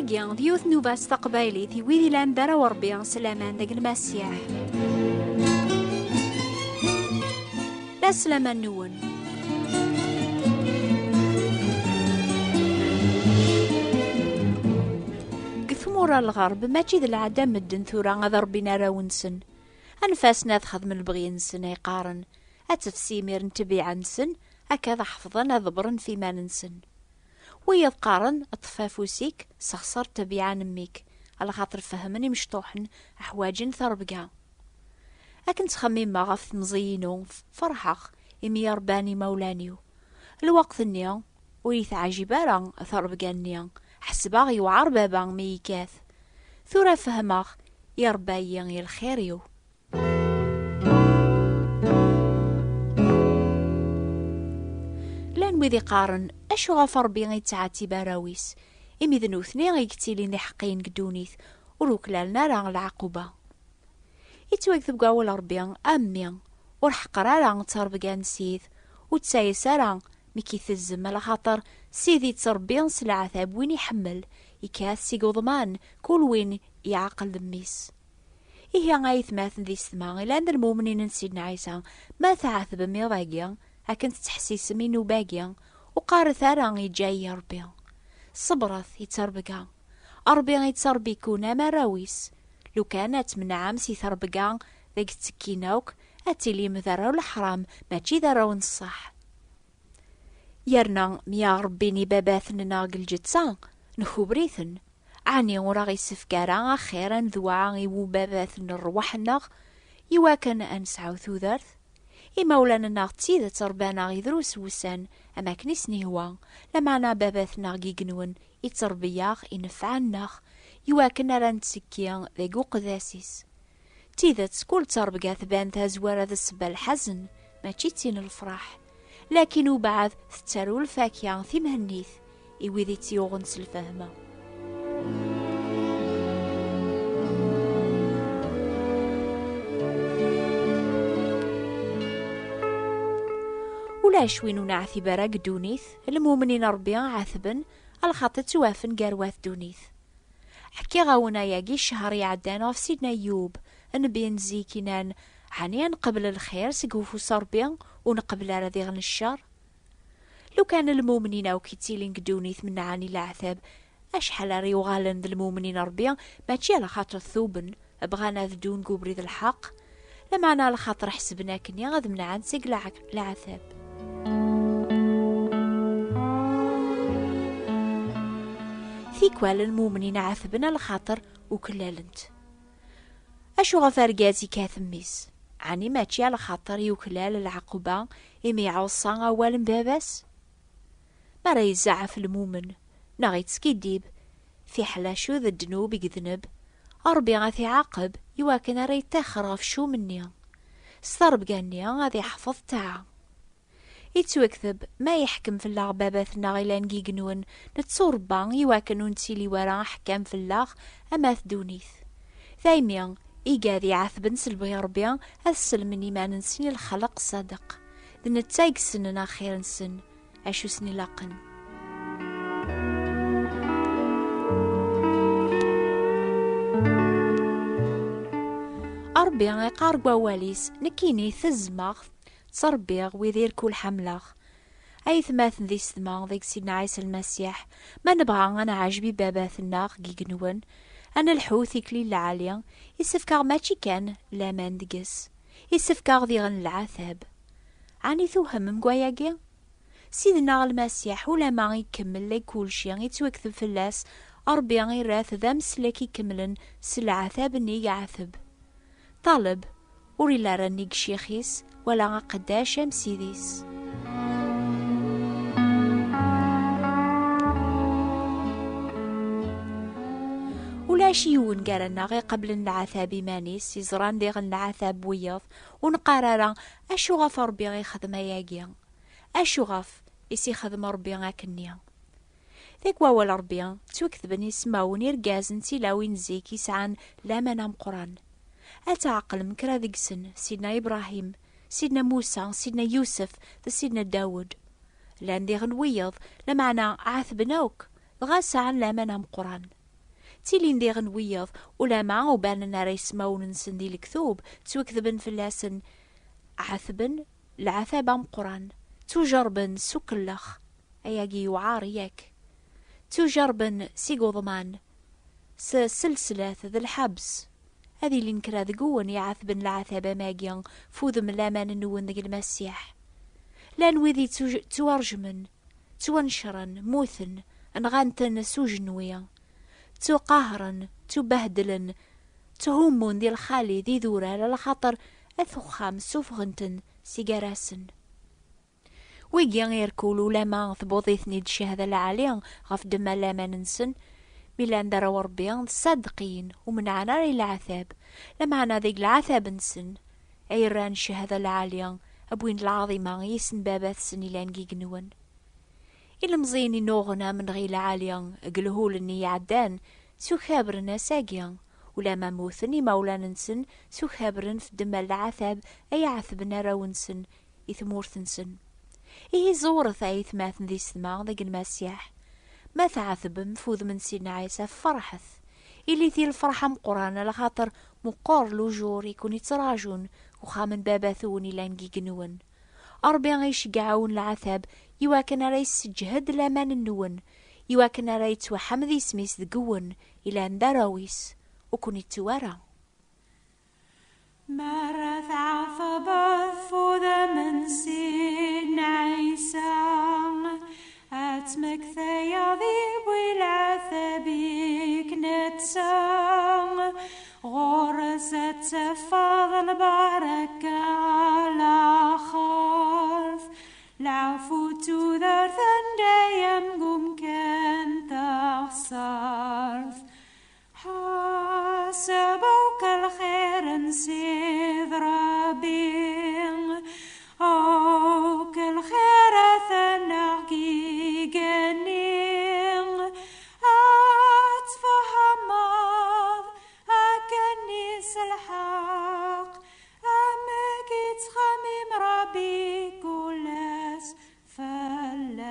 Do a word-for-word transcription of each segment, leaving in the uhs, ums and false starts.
D yiwet n nnuba s taqbaylit i wid ilan d arraw n Ṛebbi s laman deg Lmasiḥ. La s laman-nwen. Deg tmura n lɣerb, mačči d lɛada medden tura ad ṛebbin arraw-nsen. Anef-asen ad xedmen lebɣi-nsen, ay qqaren. Ad tefsi imir n ttbiɛa-nsen, akka ad ḥefḍen ad ḍebbren f iman-nsen. Wiyaḍ qqaren, ṭṭef afus-ik, sexṣer ttbiɛa n mmi-k, alaxaṭer fehmen imecṭuḥen ḥwaǧen tarebga. Akken ttxemmimeɣ ɣef temẓi-inu, f-, ferḥeɣ imi i ṛebban imawlan-iw. Lweqt-nni, ur yi-teɛjib ara tarebga-nni, ḥesbeɣ yewɛer baba mi yekkat. Tura fehmeɣ, iṛebba-yi i lxir-iw. Llan wid iqqaren, acu ɣef Ṛebbi i yettɛettib arraw-is, imi d nutni i yettilin d iḥeqqiyen deg ddunit, ur uklalen ara lɛaquba. Yettwakteb deg wawal Ṛebbi, a mmi, ur ḥeqqer ara ttrebga n Ssid, ur ttayes ara mi k-itezzem, alaxaṭer Ssid yettṛebbi s leɛtab win iḥemmel, ikkat seg uḍman kul win iɛqel d mmi-s. Ihi ay atmaten di ssma, ilan d lmumnin n Sidna Ɛisa, ma tɛetbem iḍ-agi, akken tettḥessisem i nnuba-agi, ur qqaret ara yeǧǧa-yi Ṛebbi. Ṣebret i ttrebga. Ṛebbi yettṛebbi-ken am arraw-is. Lukan ad tmenɛem si ttrebga deg ttekkin akk, ad tilim d arraw n leḥram, mačči d arraw n ṣṣeḥ. Yerna mi aɣ-rebbin ibabaten-nneɣ deg lǧetta, nkuber-iten. Ɛni ur aɣ-issefk ara axir ad nedweɛ i ubabat n rrwaḥ-nneɣ, iwakken ad nesɛu tudert? Imawlan-nneɣ d tidet rebban-aɣ i drus wussan, am akken i sen-ihwa, lameɛna Baba-tneɣ deg igenwen ittṛebbi-yaɣ, ineffeɛ-nneɣ, iwakken ara nettekki deg uqeddas-is. D tidet, kul ttṛebga tban tazwara d ssebba n lḥazen, mačči d tin n lefṛaḥ. Lakin ubeɛd tettaru lfakya timhennit i wid i tt-yuɣen s lfehma. Ulac win ur neɛtib ara deg ddunit, lmumnin n Ṛebbi ɛetben, alaxaṭer ttwafen gar wat ddunit. Ḥkiɣ-awen ayagi ccher iɛeddan ɣef Sidna Yub, nnbi n zik, inan, ɛni ad nqebl lxir seg ufus n Ṛebbi, ur nqebl ara diɣen ccer? Lukan lmumnin akk ittilin deg ddunit menɛen i leɛtab, acḥal ara yuɣalen d lmumnin n Ṛebbi, mačči alaxaṭer tuben, bɣan ad ddun deg ubrid n lḥeqq, lameɛna alaxaṭer ḥesben akkenni ad menɛen seg leɛ-, leɛtab. Tikwal lmumnin ɛetben alaxaṭer uklalent. Acu ɣef argaz ikkat mmi-s? Ɛni mačči alaxaṭer yuklal lɛeqba imi iɛuṣa awal n baba-s? Mi ara yezɛef lmumen, neɣ yettskiddib, fiḥel acu d ddnub i yedneb, Ṛebbi ad t-iɛaqeb iwakken ara yeṭṭixer ɣef ccum-nni. S ttrebga-nni ad iḥfeḍ ṭṭaɛa. Ittwakteb, ma yeḥkem fell-aɣ Baba-tneɣ ilan deg igenwen, nettuṛebba iwakken ur nettili wara aḥekkam fell-aɣ am at ddunit. Daymi, igad iɛetben s lebɣi Ṛebbi ad sellmen iman-nsen i lxelq ṣṣadeq. D netta i yessnen axir-nsen, acu sen-ilaqen. Ṛebbi iqqar deg wawal-is, nekkini tezmeɣ, ttṛebbiɣ wid irkul ḥemmleɣ. Ay atmaten di ssma deg Sidna Ɛisa Lmasiḥ, ma nebɣa ad neɛjeb i Baba-tneɣ deg igenwen, ad nelḥu tikli lɛali, isefk-aɣ mačči kan laman deg-s, isefk-aɣ diɣen leɛtab. Ɛni twehmem deg wayagi? Sidna Lmasiḥ, ulama ikemmel deg kulci, ittwakteb fell-as, Ṛebbi irra-t d ameslak ikemlen s leɛtab-nni i yeɛteb. Ṭaleb, ur illi ara nnig ccix-is, wala aqeddac am ssid-is. Ulac yiwen gar-aneɣ iqeblen leɛtab iman-is, iẓran diɣen leɛtab n wiyeḍ, ur neqqar ara, acu ɣef Ṛebbi ixdem ayagi? Acu ɣef i s-ixdem Ṛebbi akkenni? Deg wawal Ṛebbi, ttwaketben ismawen irgazen d tilawin zik yesɛan laman ameqqran. Ad tɛeqlem kra deg-sen, Sidna Ibṛahim, Sidna Musa, Sidna Yusef, d Sidna Dawed. Llan diɣen wiyeḍ, lameɛna ɛetben akk, dɣa sɛan laman ameqqran. Ttilin diɣen wiyaḍ, ulama ubanen ara ismawen-nsen di lektub, ttwaketben fell-asen, ɛetben lɛatab ameqqran, ttujerben s ukellex, ayagi yuɛar yak, ttujerben s igeḍman, s selslat d lḥebs. Ad ilin kra deg-wen iɛetben lɛatab am agi f udem n laman-nwen deg Lmasiḥ. Llan wid ittuj-, ttwarejmen, ttwanecren, mmuten, nɣan-ten s ujenwi, ttuqahren, ttubehdlen, tthummun di lxali, d idurar, alaxaṭer at uxxam ssufɣen-ten si gar-asen. Wigi irkul ulama tbuḍ-iten-id ccahda lɛali ɣef ddemma n laman-nsen, mi llan d arraw n Ṛebbi, d ṣṣadqin, ur menɛen ara i leɛtab, lameɛna deg leɛtab-nsen ay rran ccahda lɛali, wwin lɛaḍima i yisem n Baba-tsen ilan deg igenwan. Ilemẓiyen inuɣen amenɣi lɛali deg lhul-nni iɛeddan, ttwakabren ass-agi, ulama mmuten imawlan-nsen, ttwakabren f ddemma n leɛtab ay ɛetben arraw-nsen i tmurt-nsen. Ihi ẓewret ay atmaten d isetma deg Lmasiḥ. Ma tɛetbem f udem n Sidna Ɛisa, ferḥet. Ilit i lferḥ ameqqran, alaxaṭer meqqer lujur i ken-ittraǧun deg uxxam n Baba-twen ilan deg igenwan. Ṛebbi iceggeɛ-awen leɛtab iwakken ara yesseǧhed laman-nwen, iwakken ara yettwaḥmed yisem-is deg-wen ilan d arraw-is, ur ken-ittu ara. Mi ara tɛetbeḍ f udem n Sidna Ɛisa, ad tmektayeḍ i win leɛtab-ik netta. Ɣur-s ad tafeḍ lbaraka, laxert, leɛfu d tudert n dayem deg umkan taɣsert. Ḥaseb akk lxir n Sid Ṛebbi, akk lxirat neɣ deg igenni, ad tfehmeḍ akken s lḥeqq amek ittxemmim Ṛebbi kul ass fell-ak.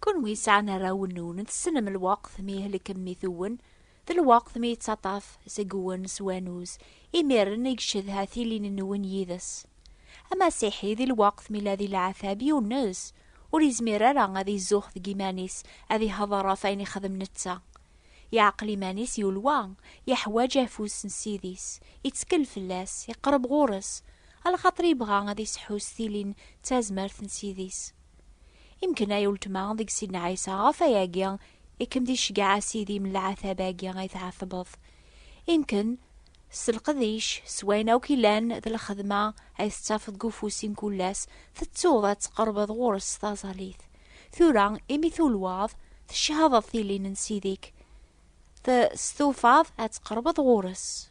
Kunwi yesɛan arraw-nwen, tessnem lweqt mi yehlek mmi-twen, d lweqt mi yettaṭṭaf seg-wen s wanuz, imiren i yecedha tilin-nwen yid-s. Amasiḥi, di lweqt mi la di leɛtab yunes, ur yezmir ara ad izux deg iman-is, ad ihḍer ɣef ayen ixdem netta. Yeɛqel iman-is yulwa, yeḥwaǧ afus n Ssid-is, ittkel fell-as, iqreb ɣur-s, alaxaṭer yebɣa ad iseḥḥu s tilin d tazmert n Ssid-is. Imken ay uletma deg Sidna Ɛisa, ɣef ayagi i kem-d-iceggeɛ a Sidi, m leɛtab-agi ay tɛetbeḍ. Imken s leqdic, s wayen akk ilan d lxedma ay tettafeḍ deg ufus-im kul ass, tettuḍ ad tqerbeḍ ɣur-s s taẓallit. Tura, imi tulwaḍ, tecehdeḍ tilin n Sidi-k, testufaḍ ad tqerbeḍ ɣur-s.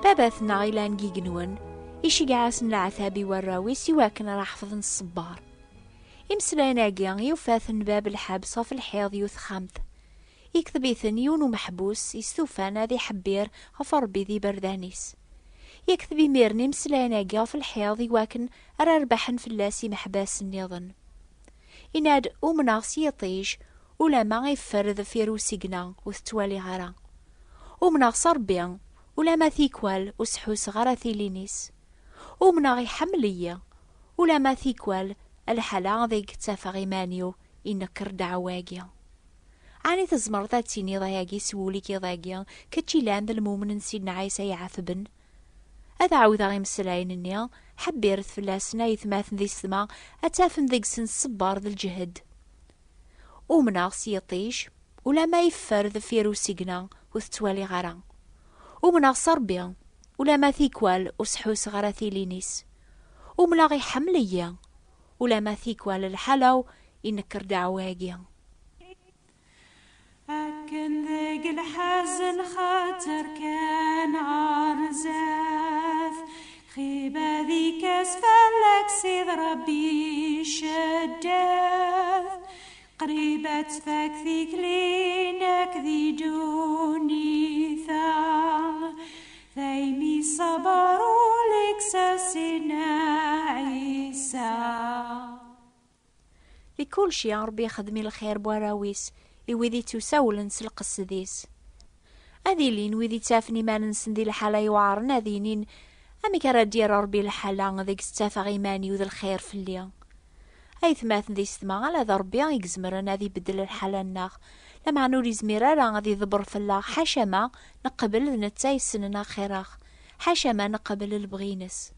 Baba-tneɣ ilan deg igenwan, iceggeɛ-asen leɛtab i warraw-is iwakken ara ḥefḍen ṣṣber. Imeslayen-agi yufa-ten bab lḥebs ɣef lḥiḍ i texxamt. Yekteb-iten yiwen umeḥbus istufan ad iḥebbir ɣef Ṛebbi d iberdan-is. Yekteb imiren imeslayen-agi ɣef lḥiḍ iwakken ara rebḥen fell-as imeḥbas nniḍen. Yenna-d: "Umneɣ s yiṭij, ulamma iffer deffir usigna ur t-ttwaliɣ ara. Umneɣ s Ṛebbi, ulamma tikwal ur sḥuseɣ ara tilin-is. Umneɣ iḥemmel-iyi, ulamma tikwal lḥala deg ttafeɣ iman-iw inekkeṛ ddeɛwa-agi." Ɛni tzemreḍ ad tiniḍ ayagi s wul-ik iḍ-agi, kečč ilan d lmumen n Sidna Ɛisa iɛetben? Ad ɛawdeɣ imeslayen-nni, ḥebbiret fell-asen ay atmaten d isetma, ad tafem deg-sen ṣṣber d lǧehd. Umneɣ s yiṭij, ulamma yeffer deffir usigna ur t-ttwaliɣ ara. Umneɣ s Ṛebbi, ulamma tikwal ur sḥuseɣ ara tilin-is. Umneɣ iḥemmel-iyi, ulamma tikwal lḥala-w inekkeṛ ddeɛwa-agi. Akken deg lḥazen xaṭer kan ɣer zdat, xib ad ikes fell-ak Sid Ṛebbi iceddat. Qrib ad tfak tikli-inek di ddunit-a, daymi ṣṣber ur iksa Sidna Ɛisa. Di kulci, Ṛebbi ixdem i lxir n warraw-is, i wid ittusawlen s lqesd-is. Ad ilin wid ittafen iman-nsen di lḥala iweɛṛen, ad inin: "Amek ara d-yerr Ṛebbi lḥala deg ttafeɣ iman-iw d lxir fell-i?" Aytmaten d yessetma, ala d Ṛebbi i izemren ad ibeddel lḥala-nneɣ. Lameɛna ur izmir ara ad iḍebber fell-aɣ, ḥaca ma neqbel d netta yessnen axir-aɣ, ḥaca ma neqbel lebɣi-ines.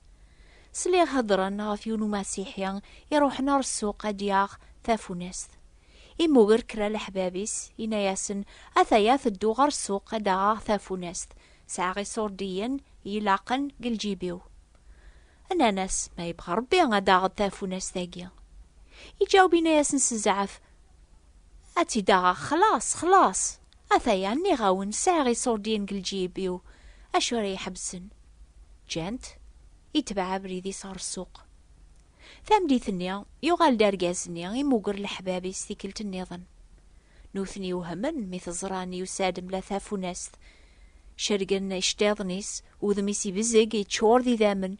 Sliɣ heddren ɣef yiwen umasiḥi iruḥen ar ssuq ad d-yaɣ tafunast. Immuger kra leḥbab-is, yenna-yasen: "Ataya tedduɣ ɣer ssuq ad d-aɣeɣ tafunast. Sɛiɣ iṣurdiyen ilaqen deg lǧib-iw." Nnan-as: "Ma yebɣa Rebbi ad d-taɣeḍ tafunast-agi." Iǧaweb, yenna-yasen s zzɛaf: "Ad tt-id-aɣeɣ xlaṣ, xlaṣ. Ataya, nniɣ-awen, sɛiɣ iṣurdiyen deg lǧib-iw. Acu ara yi-ḥebsen?" Ǧǧan-t, itbeɛ abrid-is ɣer ssuq. Tameddit-nni, yuɣal-d argaz-nni, immuger leḥbab-is tikkelt nniḍen. Nutni wehmen mi t-ẓran yusa-d mla tafunast. Cergen iceṭṭiḍen-is, udem-is ibzeg, yeččur d idammen.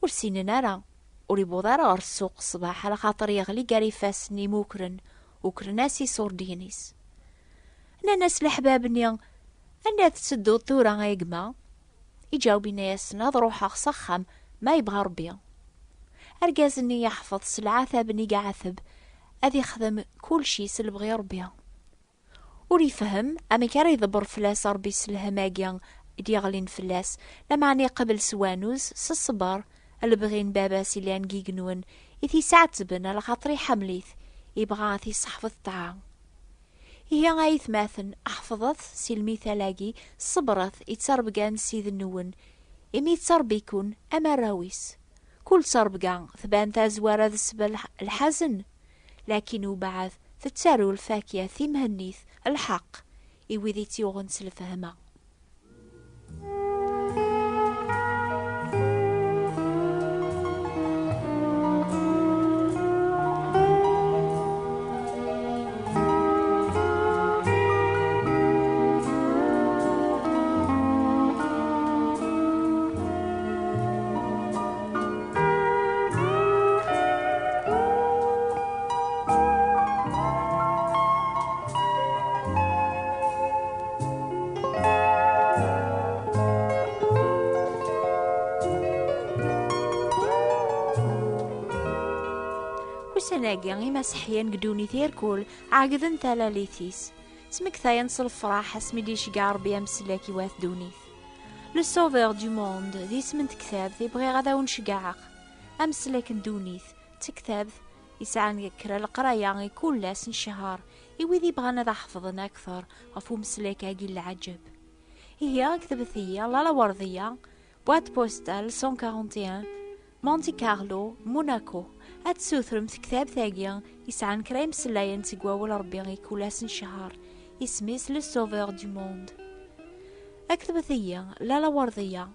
Ur ssinen ara, ur iwweḍ ara ɣer ssuq ṣṣbeḥ, ala xaṭer yeɣli gar ifassen imukren, ukren-as iṣurdiyen-is. Nnan-as leḥbab-nni: "Anda tettedduḍ tura, a gma?" Iǧaweb, yenna-yasen: "Ad ruḥeɣ s axxam, ma yebɣa Rebbi." Argaz-nni yeḥfeḍ s leɛtab-nni i iɛeteb ad ixdem kulci s lebɣi Rebbi. Ur yefhem amek ara iḍebber fell-as Rebbi s lhem-agi i d-yeɣlin fell-as, lameɛna iqbel s wanuz, s ṣṣber, lebɣi n baba-s ilan deg igenwen, i t-isɛettben, ala xaṭer iḥemmel-it, ibɣa ad t-isseḥfeḍ ṭṭaɛa. Ihi ay atmaten, ḥefḍet si lmital-agi, ṣebret i ttrebgan Ssid-nwen, imi yettrebbi-ken am arraw-is. Kul ttrebga tban tazwara d ssebba lḥ-, lḥazen, lakin ubeɛd tettaru lfakya timhennit, lḥeqq, i wid i tt-yuɣen s lfehma. Ussan-agi, imaseḥyan deg ddunit irkul ɛegden talalit-is. Smektayen s lefraḥ asmi d-iceggeɛ Rebbi amsellek i wat ddunit. Le Sauveur du Monde d isem n tektabt i bɣiɣ ad awen-ceggɛeɣ. Amsellek n ddunit, d tektabt yesɛan kra leqraya i kul ass n cchar i wid ibɣan ad ḥefḍen akter ɣef umsellek-agi n lɛaǧeb. Ihi, ketbet-iyi Lalla Werdiya, boîte postale cent quarante et un, Monte Carlo, Monaco. Ad tessutrem tektabt-agi yesɛan kra imsellayen seg wawal Rebbi i kul ass n cchar, isem-is Le Sauveur du Monde. Ketbet-iyi Lalla Werdiya,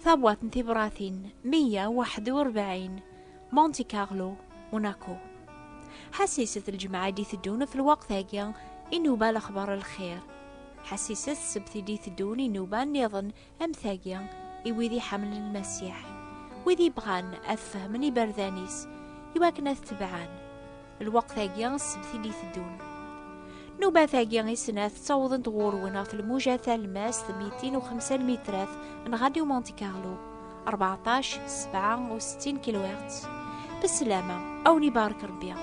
tabwaṭ n tibratin meyya u waḥed u rebɛin, Monte Carlo, Monaco. Ḥassiset lǧemɛa i d-iteddun f lweqt-agi i nuba lexbar n lxir. Ḥassiset ssebt i d-iteddun i nuba nniḍen am tagi i wid iḥemmlen Lmasiḥ, wid yebɣan ad fehmen iberdan-is, iwakken ad t-tebɛen. Lweqt-agi, ssebt i d-iteddun. Nnubat-agi i snat ttawḍent ɣur-wen ɣef lmuja talemmast mitin u xemsa lmitrat n Radio Monte Carlo, rbeɛṭac sebɛa u settin kilohertz. Beslama, a wen-ibarek Rebbi.